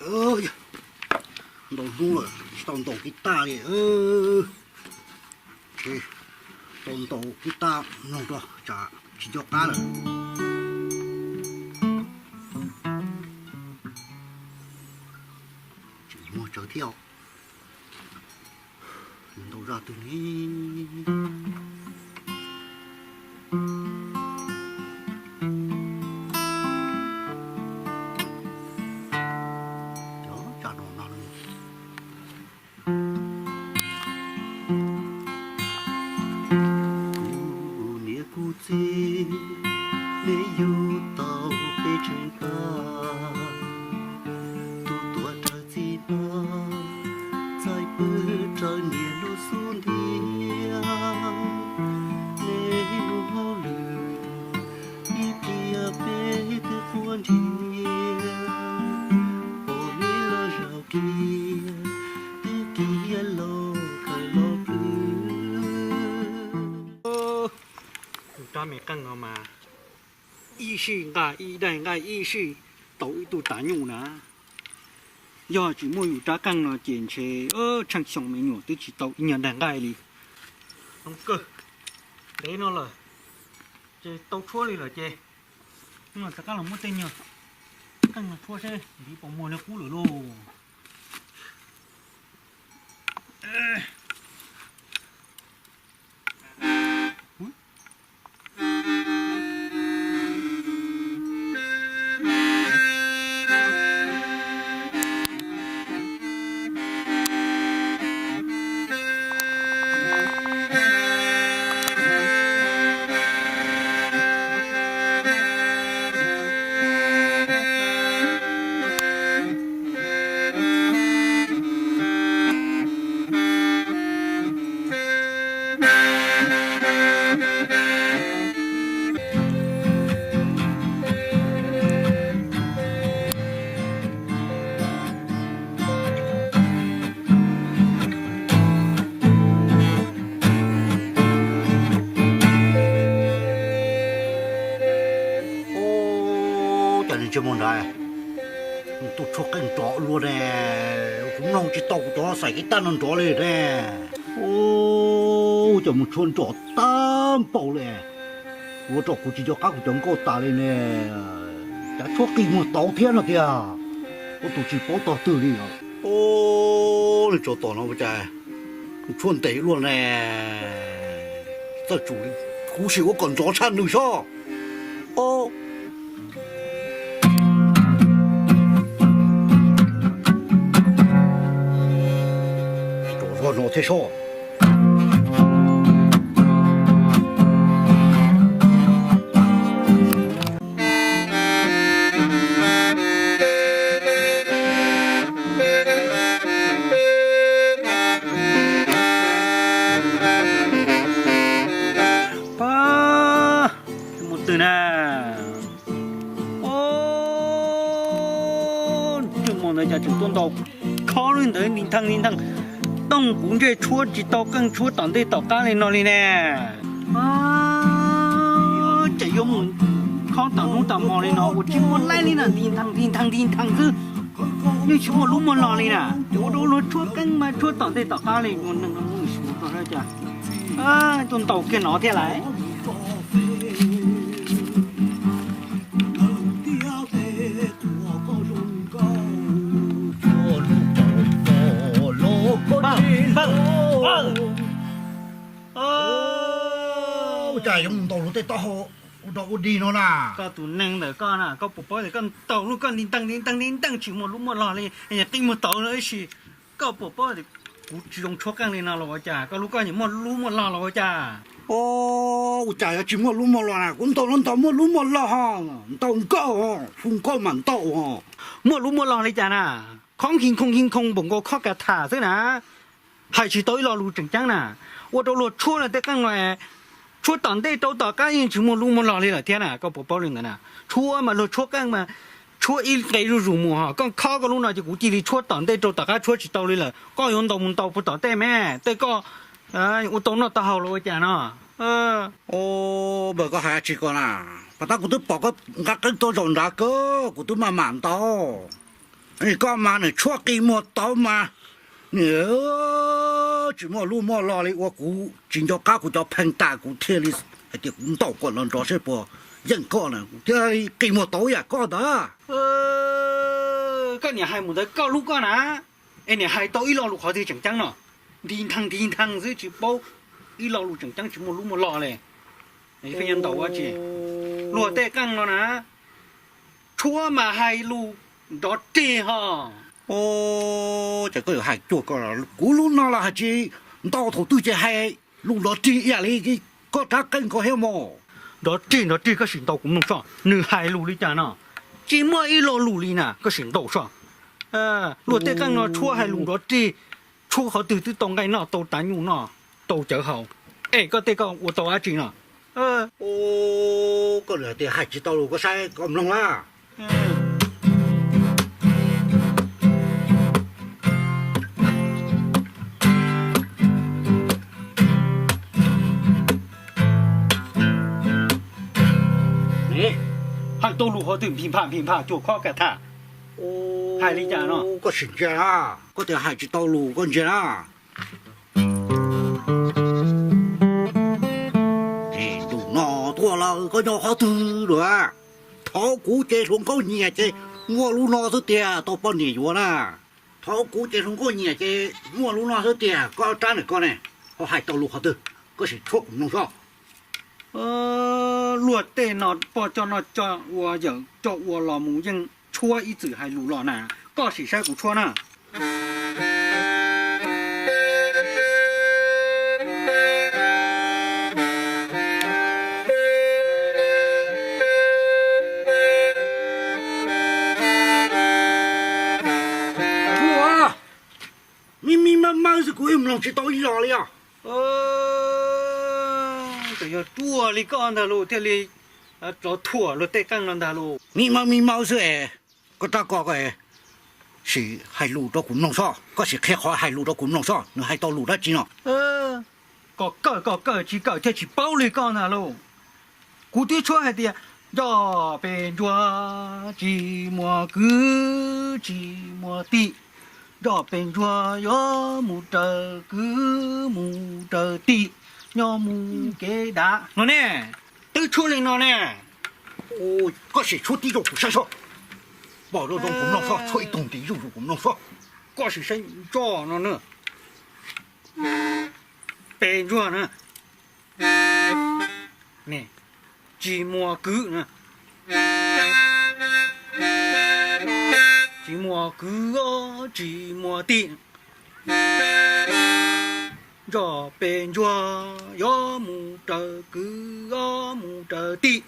Ntaus hnub lawm tsis tau ntaus kiv taj li. Tsis tau ntaus kiv taj mloog rau tsam tsis nco qab lawm. Tseem muag tsawv thiab. Ntau zaj twg ne? Cov zaj no no. Kuv niam kuv txiv, neb yug tau peb tsev kab, tus tuav rawv txiv hmab, txhais pw raws niam lub xub ntiag. Neb lub hauj lwm ib pliag peb twb quaj nrhiav, pom neb los zaum kiag, twb kiag los khaws los plhws. Tus rab me qeej no mas ib sij nqaij ib daig nqaij ib sij tau ib tug tav nyuj na. Yog tsis muaj yus rab qeej no ces ntshe tsheej xyoo me nyuam twb tsis tau ib nyuag daig nqaij li. Zoo kawg, ntev no lawm, ces tau tshuab li lawm ces rov qab los muab tej nyuag qeej no tshuab seb ntiv puas muag li qub lawm lauj. Ub, cas nws tsis mus nrad, tus tshuab qeej nrov luaj ne, kuv mloog tsis tau kuv cov xaim kiv taj no nrov li ne. Ub, cas mus tshuab nrov tag npaum li, ua rau kuv tsis nco qab kuv cov nkauj tas li ne. Cas tshuab qi muag tau thiab no tiag, ua tus tsis paub tog twg li os. Ub, nws tsaus tom no ua cas tshuab ntev luaj ne. Txawj tsum, kuv sim ua kom nrov tshaj nws sob. Ub, tsaus zog no thiab sob. Pab, mus twg na? Ub, ntsej muag ntawd cas tseem tuaj ntaus khob li ntawd nti nthaag nti nthaag. Tooj kuv ntsej tshuab tsis tau qeej tshuab tom ntej tom qab li no li ne. Ces yuav mus khob tom hnub tom hmo li no ua tsis muaj laij li na, nti nthaag nti nthaag nti nthaag xwb. Yeej tsis muaj lub muaj lo li na, ces ua rau luag tshuab qeej mas tshuab tom ntej tom qab li. Ua neeg no muaj sim mus rau cas tuaj ntaus kiag no thiab lawm. Ua cas yuav mus ntaus luag tej taub hau ua dog ua dig no na? Koj tus neeg ntawm koj na, koj puas paub tias koj ntaus lub koj nti nteej nti nteej nti nteej tsis muaj lub muaj lo li, qeej muag tau no ib si. Koj puas paub tias kuv tsis zoo tshuab qeej li no los ua cas? Koj lub koj nyiam muaj lub muaj lo los ua cas? Ua cas yuav tsis muaj lub muaj lo na? Kuv ntaus los ntaus muaj lub muaj lo ho, ntaus nkauj ho, hu nkauj mas ntaus ho. Muaj lub muaj lo li cas na? Khob nkig nkhooj nkig nkhooj npaum nkaus khob kas tham xwb na. Hais tsis tau ib lo lus tseem ceeb na. Ua rau luag tshuab luag tej qeej no, tshuab tom ntej rau tom qab yeej tsis muaj lub muaj lo li lawm thiab na, koj puas paub li ntawd na? Tshuab mas luag tshuab qeej mas tshuab ib nqe zuj zus mus ho, koj khob koj lub no ces kuv cia li tshuab tom ntej rau tom qab tshuab tsis tau li lawm. Koj yuav ntaus mus ntaus puag tom tej me, tej koj ua tau noj tau haus los ua cas no? Mas koj hais tsis ko na, pas tab kuv twb pom koj nqa qeej tuaj zaum nrad kawg, kuv twb maj mam ntaus. Koj mas nws tshuab qi muag tauv mas nws tsis muaj lub muaj lo li, ua kuv tsis nco qab kuv cov pheej tas kuv thiaj li hais tias kuv ntaus kom nrov nrov seb puas yeej koj na, kuv thiaj li qi muag tauv yam koj ntawd. Koj niam hais mus ntawd koj hlub koj na, es niam hais tau ib lo lus qhov twg tseem ceeb no, nthi nthee nthi nthee xwb tsis paub ib lo lus tseem ceeb tsis muaj lub muaj lo li. Pheej yuav ntaus dab tsi? Luag tej qeej no na, tshuab mas hais lus nrov rig ho. Ces koj yuav hais cuag ko, kuv lub no los hais tsis ntau, thaum twg ces hais lus nrov rig ib yam li koj rab qeej ko thiab mog. Nrov rig nrov rig, koj sim ntaus kuv mloog soj, nws hais lus li cas no? Tsis muaj ib lo lus li na, koj sim ntaus soj. Luag tej qeej no tshuab hais lus nrov rig, tshuab qhov twg twb tau nqaij noj, tau tav nyuj noj, tau cawv haus. Es koj tej koj ua tau dab tsi no? Koj hais tias hais tsis tau lus, koj saib koj mloog na. Hais tau lus qhov twg phim pham phim pham cuag khob ka tham, hais li cas no? Koj sim ntsia na, koj tias hais tsis tau lus koj ntsia na. Tus no tuaj lawm, koj nyob qhov twg lawm? Thov kuv ces hluas nkauj nyiam ces muaj lub no xwb tiag, tau poj niam yuav na. Thov kuv ces hluas nkauj nyiam ces muaj lub no xwb tiag, koj rab ntawm koj ne, ho hais tau lus qhov twg? Koj sim tshuab kuv mloog soj. Luag tej no poj coj noj coj ua yawm coj ua los mus yeej tshuab ib txwm hais lus los na, koj sim saib kuv tshuab na. Ua, me me mawj mawj xwb kuv mloog tsis tau ib los li os. Txawm yog ruaj li koj ntag lauj thiaj li rov thuam luag tej qeej no ntag lauj. Me mawj me mawj xwb es, koj rab ko ko sim hais lus rau kuv mloog soj, koj sim qhia qhov hais lus rau kuv mloog soj, nws hais tau lus dab tsi no? Koj kawm koj kawm tsis kawm thiaj tsis paub li koj ntag lauj. Kuv twb tshuab hais tias nroj pes ntsuag tsis muaj kwv tsis muaj tij, nroj pes ntsuag yuav mus raws kwv mus raws tij, nyob mus kev dav no ne. Twb tshuab li no ne. Koj sim tshuab tib zoo kuv saib soj. Pom zoo zoo kuv mloog soj, tshuab ib tug ntiv zuj zus kuv mloog soj. Koj sim saib nroj no na. Pes ntsuag na. Tsis muaj kwv na. Tsis muaj kwv, tsis muaj tij. Nroj pes ntsuag yuav mus raws kwv, yuav mus raws tij.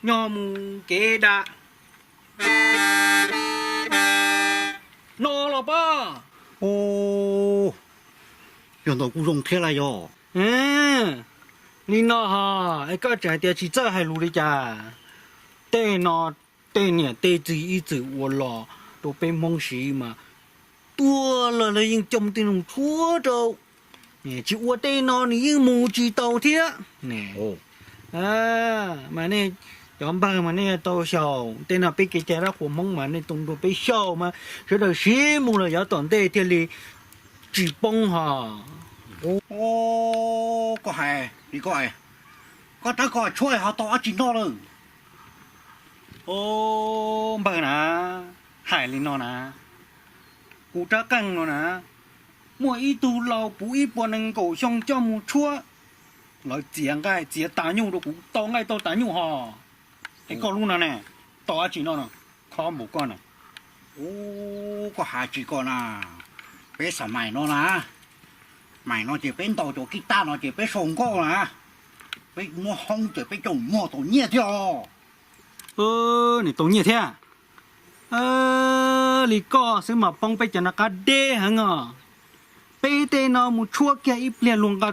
Nyob mus kev dav. No los pab. Yog ntawd kuj zoo thiab lawm yog. Li no ho, es koj tseem hais tias tsis txawj hais lus li cas? Tej no tej niam tej txiv ib txwm ua los rau peb Hmoob siv mas tuag los lawv yeej coj mus tej num tshuab rau. Tsis ua tej no nws yeej mus tsis tau thiab. Mas nej cov npawg mas nej tau xyaum tej no, peb kev cai dab qhuas Hmoob mas nej tau nrog peb xyaum mas sawv daws siv mus los yav tom ntej thiaj li tsis poob ho. Koj hais li koj, koj rab ko tshuab ho tau dab tsi noj lawm? Npawg na, hais li no na, kuv rab qeej no na, muaj ib tug laus puv ib puas nees nkaum xyoo coj mus tshuab, lawv txiav nqaij txiav tas nyuj rau kuv, tau nqaij tau tas nyuj ho. Es koj lub no ne, tau dab tsi noj no? Khob npaum koj na. Ub, koj hais tsis koj na, peb xam mais no na, mais no ces peb ntaus cov kib tab no ces peb sau nkauj na, peb muab hoob ces peb coj muag tau nyiaj thiab os. Nim tau nyiaj thiab. Li koj xwb mas poob peb cov no qab deb heev os. Peb tej no mus tshuab kiag ib pliag luag nqa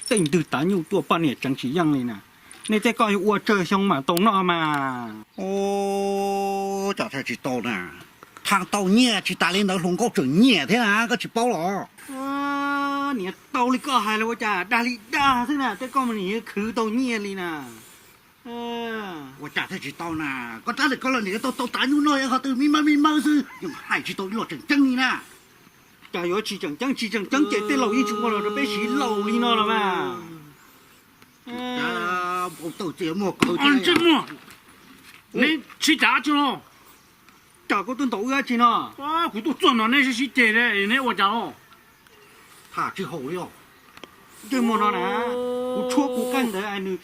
tej ntwg tav nyuj tuaj poj niam tseev tsis yeej li na. Nej tej koj yuav ua tsawg xyoo mam tau noj mas. Ub, cas tsis tau na. Thaum tau nyiaj tsis tas li ntawd hluas nkauj tseem nyiam thiab na, koj tsis paub los? Niam tau li koj hais los ua cas dag li dag xwb na, tej koj mas niam khwv tau nyiaj li na. Ua cas thiaj tsis tau na, koj rab lwm koj los niam tau tau tav nyuj noj qhov twg me me me me xwb, yeej hais tsis tau ib lo tseem ceeb li na. Cas yuav tsis tseem ceeb, tsis tseem ceeb ces tej laus yeej tsis ua los rau peb siv laus li no los mas. Ntsej muag, neb sib cav tsi no? Cas koj tuaj ntaus wb dab tsi no? Kuv tuaj txog no neb sib sib ceg li, neb ua cas os? Tham tsis haum li os. Ntsej muag no na, kuv tshuab kuv qeej ntawd, nws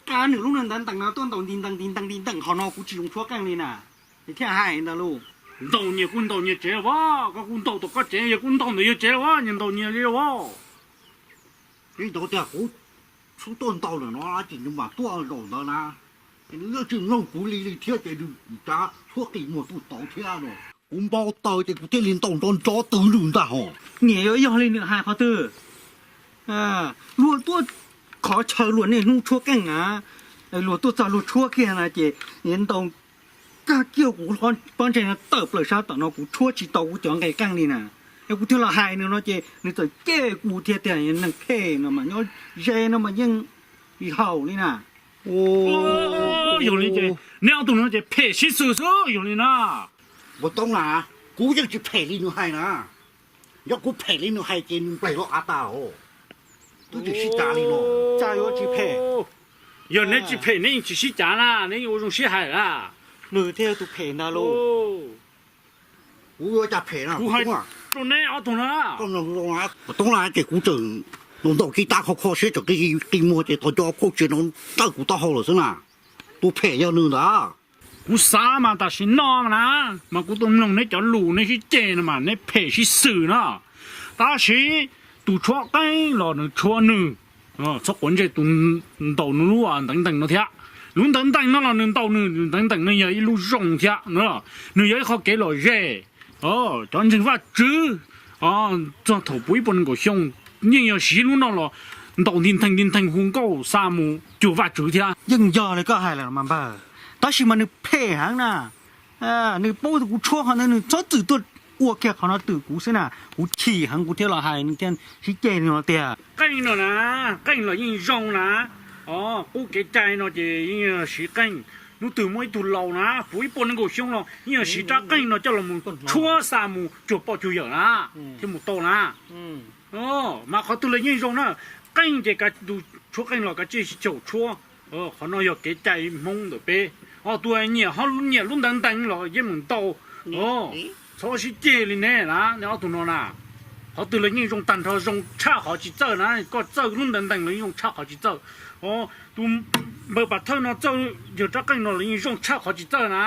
qa nws lub ntees ntees no tuaj ntaus nti ntees nti ntees nti ntees qhov no kuv tsis zoo tshuab qeej li na. Nws thiaj hais ntawd lauj. Ntaus nyias kuj ntaus nyias tsev los as, koj kuj ntaus tom koj tsev, yawg kuj ntaus ntawm yawg tsev los as, nyias ntaus nyias li lauj. Li ntawd tias kuv xub tuaj ntaus lawm no ces nws mam tuaj zaum ntawd na. Nws yeej tsis mloog kuv li li thiab ces nws tsav tshuab qi muag tuaj tod thiab no. Kuv npau taws ces kuv thiaj li ntaus nrov nrov twv nws ntag hos. Niam, yuav yog li nws hais qhov twg? Luag tuaj qhov chaw luag niaj hnub tshuab qeej na, luag tuaj txog luag tshuab kiag na ces ntaus kag kiag kuv pob ntseg no tawm plaws sab tom no, kuv tshuab tsis tau kuv cov nqe qeej li na. Es kuv thiaj los hais nws no ces nws txawm cem kuv thiab tias neeg phem no mas nyob ze no mas yeej tsis haum li na. Yog li ces neb ob tug no ces phem sib xws xwb yog li na. Ua toob na, kuv yeej tsis phem li nws hais na. Yog kuv phem li nws hais ces nws npleg los av tas os. Twb tsis sib cav li no. Cas yuav tsis phem? Yog neb tsis phem neb yeej tsis sib cav na, neb yeej ua zoo sib hais na. Nws thiaj yog tus phem ntag lauj. Kuv yuav cas phem na, kuv hais rau neb ob tug no. Ua toob na ces kuv tseem ntaus ntaus tib tab kho kho siab tseem qi qi muag ces tau cov phauj tsia no tawm kuv taub hau lawm xwb na. Tus phem yog nws ntag. Kuv xav mas tam sim no na, mas kuv tuaj mloog neb cov lus neb sib ceg no mas neb phem sib xws na. Tab sis tus tshuab qeej los nws tshuab nws, txhob quav ntsej tus ntaus nws lub ntees ntees no thiab. Lub ntees ntees no los nws ntaus nws ntees ntees no yog ib lub zoo thiab no, nws yog ib qho kev lom zem. Cov ntseeg Vajtswv txog thaum puv ib puas nees nkaum xyoo yeej yog siv lub no los ntaus nti ntheej nti ntheej hu nkauj xa mus cuag Vajtswv thiab. Yeej yog li koj hais lawm mas npawg, tab sis mas nws phem heev na. Nws paub kuv tshuab qhov ntawd nws txhob txwm tuaj ua kiag qhov no twm kuv xwb na. Kuv chim heev kuv thiaj los hais nws thiaj sib ceg li no tiag. Qeej no na, qeej los yeej zoo na. Qub kev cai no ces yeej siv qeej. Hnub twg muaj ib tug laus na puv ib puas nees nkaum xyoo los yeej yog siv rab qeej no coj los mus tshuab xa mus cuag poj cuag yawm na, thiaj mus tau na. Mas qhov twg los yeej zoo na, qeej ces tus tshuab qeej los kav tsij sib caum tshuab. Qhov no yog kev cai Hmoob ntawm peb. Tus nyiam ho nyiam lub ntees ntees los yeej mus ntaus. Txhob sib ceg li ne na, neb ob tug no na. Qhov twg los yeej zoo tag nrho, zoo tshaj qhov tsis txawj na. Koj txawj lub ntees ntees los yeej zoo tshaj qhov tsis txawj. Tus npawg Pas Thawj no txawj yawg rab qeej no los yeej zoo tshaj qhov tsis txawj na.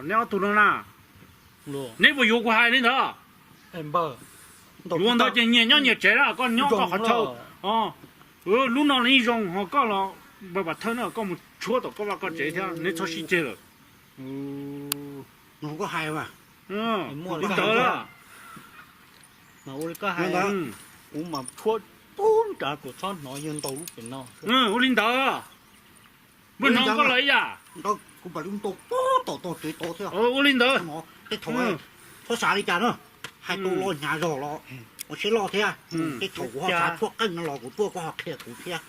Neb ob tug no na, neb puas yuav kuv hais li ntawd? Yuav ntawd ces nyias nyob nyias tsev na, koj nyob koj qhov chaw. Lub no los yeej zoo, ho koj los npawg Pas Thawj na, koj mus tshuab tom koj vaj koj tsev thiab, neb txhob sib ceg lawm. Koj hais li ntawd. Kuv mam tshuab tub nrad kom txhob hnov yawg ntaus lub pem no. Ua li ntawd. Npawg no koj los ib yam. Ua li ntawd. Tej thaum txhob xav li cas na, hais tau lo hnyav zog los ua siab loj thiab. Tej thaum kuv ho xav tshuab qeej no los kuv tuaj koj ho qhia kuv thiab.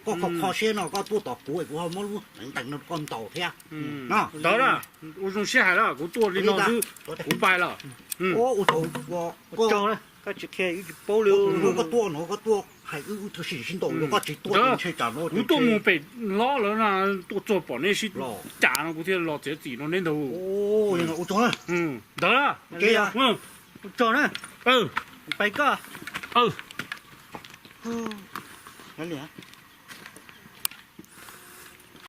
Koj kho kho siab no koj tuaj tom kuv kuv ho muab lub ntees no koj ntaus thiab. Ntawd na, ua zoo sib hais lawm, kuv tuaj li no xwb, kuv pais lawm. Ua tsaug, koj tsis qhia wb tsis paub li. Koj tuaj no koj tuaj hais wb wb thiaj sib ntaus, koj tsis tuaj ntshe tsam no kuv tuaj mus pem hlob lawm na, tuaj txog pom neb sib cav no kuv thiaj los txiav txim rau neb ntag. Ntawd, ua tsaug na. Pais koj.